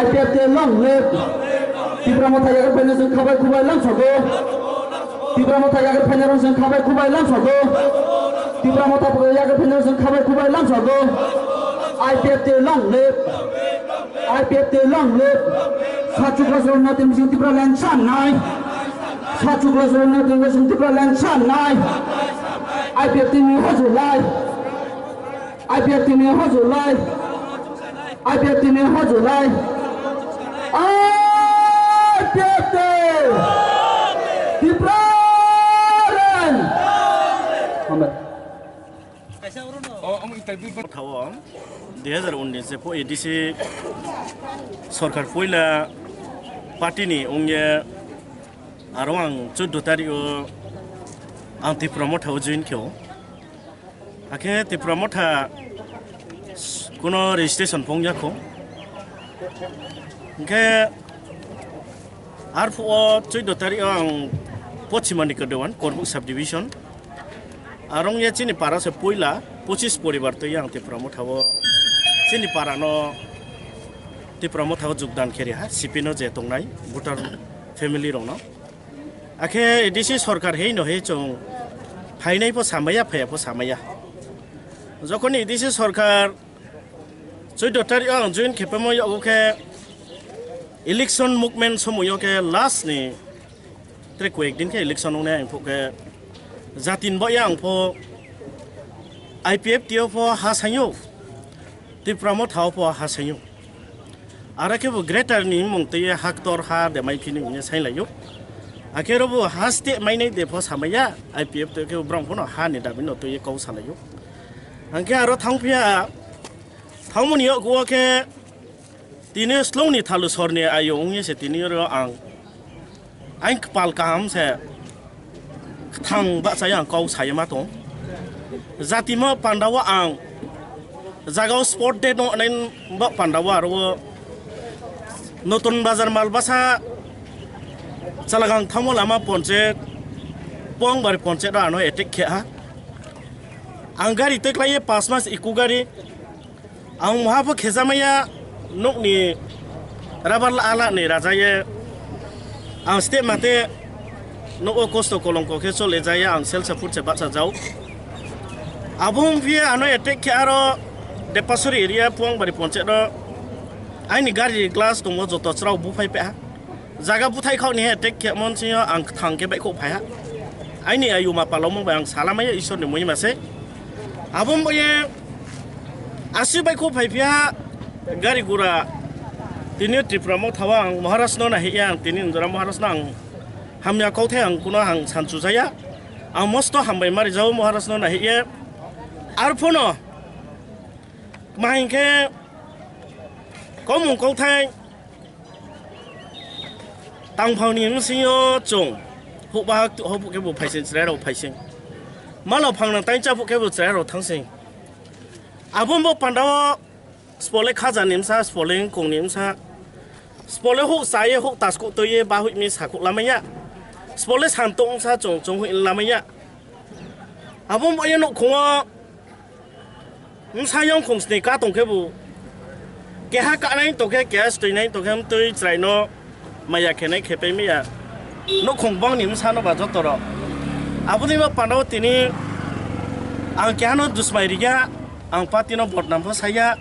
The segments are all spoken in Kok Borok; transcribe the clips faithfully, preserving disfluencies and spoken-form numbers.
I P F T long live. Tipra Motha yagar phaina chwng khabai khubai lamsogo. Tipra Motha yagar phaina rong chwng khabai khubai lamsogo. Tipra Motha yagar phaina rong chwng khabai khubai lamsogo. I P F T long live. I P F T long live. Sachukla Srona Timsing Tipra Land Channai. Sachukla Srona Timsing Tipra Land Channai. I P F T ni hojulai. I P F T ni hojulai. I P F T ni hojulai. I P F T. Tipraland. Hambai. Thao, dui hajar unis se po A D C sorkar poila party ni ongye aro ang chuddo tarik o ang Tipra Motha o join khe o. Hakhe Tipra Motha kuno registration phung yakho. Hingkhe arphuo chuddo tarik o ang Pochimani Kedowan, Korbuk subdivision. Arong ye chini para se poila pochis poribar twi ang Tipra Motha o chini para no Tipra Motha o jogdan khe ri ha, C P no je tongnai voter family rok no. Akhe A D C sorkar hei no hei chwng phainai pho samaya, phaiya pho samaya. Jokhon A D C sorkar chuddo tarik o ang join khe phaimo yago khe election movement somoyo khe last ni tre koyek din khe election wngnai ang pho khe jatin bo yang pho I P F T o pho ha sayo, Tipra Motha o pho ha sayo. Aro khe bo greater ni mung twi haktor ha de mai phini hwnwi sai laio. Akhe ro bo haste mainai de pho samaya, I P F T khe bo brang phono ha ni dabi no twi kau salaio. Hangkhe aro thang phiya, thangmani yago khe tini slong ni thalu sor ni ayo wngya se tini oro ang Aing kpal kaham se, kwthang bahchai ang kok sai ma tong. Jatimo pandao ang jagao sport day no nai ba pandao aro Notun Bazar Malbasa Chalagang thangmo lama ponche Pongbari ponche ro ano attack khe ha. Ang gari twi klai pas mas iku gari. Ang moha pho khejamaya nokni rabar ala ni rajaye ang step mate nogo kosto kolongko khe chole jaya ang selsa phutse bacha jau. Abo wngphi ano attack khe aro Depasuri area Puangbari ponche ro aini gari glass tongo joto chwrao buphai pha. Jaga buthai khok ni he tek khe mon sing yo ang thang khe baikho phai ha. Aini ayuma palomung bai ang salamai ya Ishwar ni muhima se. Abo mo ye asi baikho phai phiya gari gura tini Tripura mo thawa ang Maharaj no nahi ya ang tini Indra Maharaj no ang hamya kok thai ang kuno ang sanchu jaya. Ang mosto hambai mari jao Maharaj no nahi ye. Arphuno mahing khe komung kok thai. Tangphangni bwswngyo chwng hukbahak tu-, hopuk khe bo phaising chwrairok phaising. Malo phangno tai chapuk khe bo chwrairok thangsing. Abo bo pandao spole khajani bwsa, spole wngkongni bwsa. Spole huk chaye huk taskuk toye bahuk mi sakhuk lamaya. Spole santok bwsa chwng chwng hui lamaya. Abo bo ye nukhungo Bwsa yongkhong sni ka tong khe bo keha kanai tong khe, keha stwinai tong khe, mtwi chwraino maya khenai khe pai maya. Nukhung bongni bwsano ba joto rok. Aboni bo pandao tini ang kehano dusmai riya, ang party no bodnam pho saya,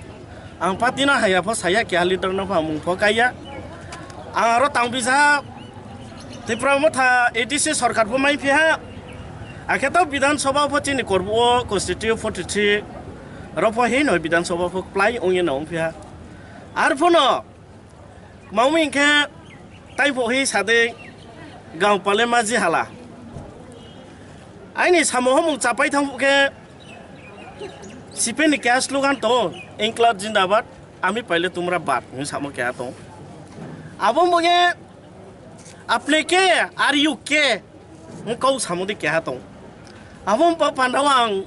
ang party no haya pho saya, keha leader no pha mung pho kaiya. Ang aro tang bisa Tripura Motha A D C sorkar bo mai phiha. Akhe to Bidhan Sabha pho chini korbo o constitute forty three ro pho hino Bidhan Sabha pho plai ongye no ongphiha. Arphuno mami khe tai pho hi sade gaon pale maji hala. Aini samo homung chapai thang khe sipeni kya slogan to Inklab Jindabad, Ami Paile Tumra Bad hinwi samo kya to. Abo mungye Apne ke, are you ke? Wng kau samodi keha tong. Abo wng pa pandao ang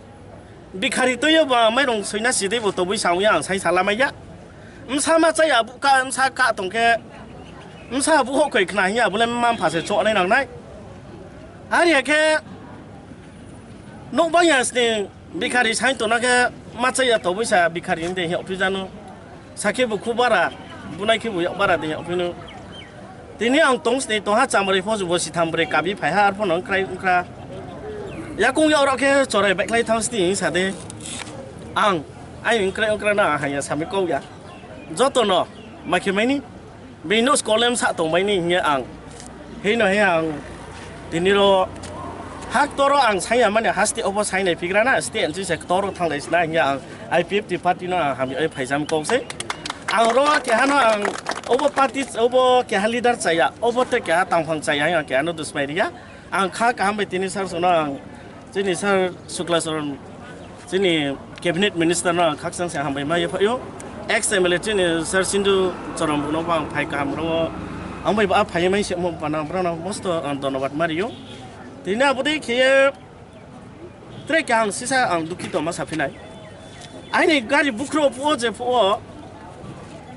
bikhari toyo ba mairong soina sidei bo tobui samya ang sai salamaiya. Msa ma chaya bu ka msa ka tong khe msa bu ho koi khna hiya bole mampha se chonai nangnai. Are ya khe nok bang ya sning. Bikhari sain tona khe machaya tobui sa bikhari hinde he office ano sakhe bo khubara Bunai khe bo yak bara de yak phino. Tini ang tong sini tongha chamari pho jubo sitham bre kabi phaiha arpho nang krai wngkra. Yakung yak rok khe chorai baikhlai thang sini sade. Ang ai wngkrai wngkra na hanya sami kau ya. Joto no makhe maini. Bini no skolem sa tong maini hinya ang. Hino he ang tini ro hak toro ang saya mane hasti obo sainai phigra na sti ansi se toro thanglai sina hinya ang. I P F T party no ang hamya oi phaijam kok se. Ang ro keha no ang obo party obo keha leader chaya obo te keha tangphang chaya ang keha no dusmai riya. Ang kha kaham bai tini sar sono ang chini sar Sukla Charan chini cabinet minister no ang khakchang se hambai ma yaphaio. Ex M L A chini sar Sindhu Charan no ang phai kaham ro ang bai ba phai mai se mo bana bra no mosto ang donobad mario. Tini abodi khiye Tre khe ang sisa ang dukhi tongma saphinai. Aini gari bukhro phuo je phuo.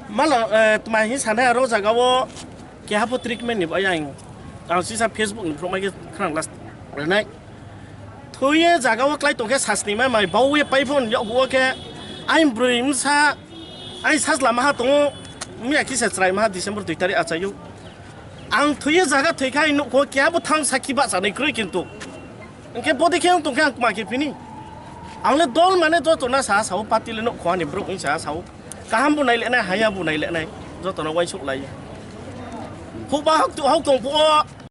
Mala, eh, tma hi sanai aro jaga o keha pho treatment ni bai ang. Ang sisa Facebook ni phroma khe khrang last renai. Thuye jaga o klai tongkhe sasni mai mai bau ye pai phone yok bo khe. Ain broi msa, ain sas lama ha tongo. Miya kisa chrai ma ha December dui tarik achayo. Ang thuye jaga thoi khai nukho keha bo thang sakhi ba chanai kroi kintu. Hingke bodi khe wng tongkhe ang kma khe phini. Ang le dol mane joto na sa sao, party le nok khwani borok wng sa sao. Kaham bo nai lenai, haya bo nai lenai. Joto no waisuk lai. Hukba hok tu hok tong phuo.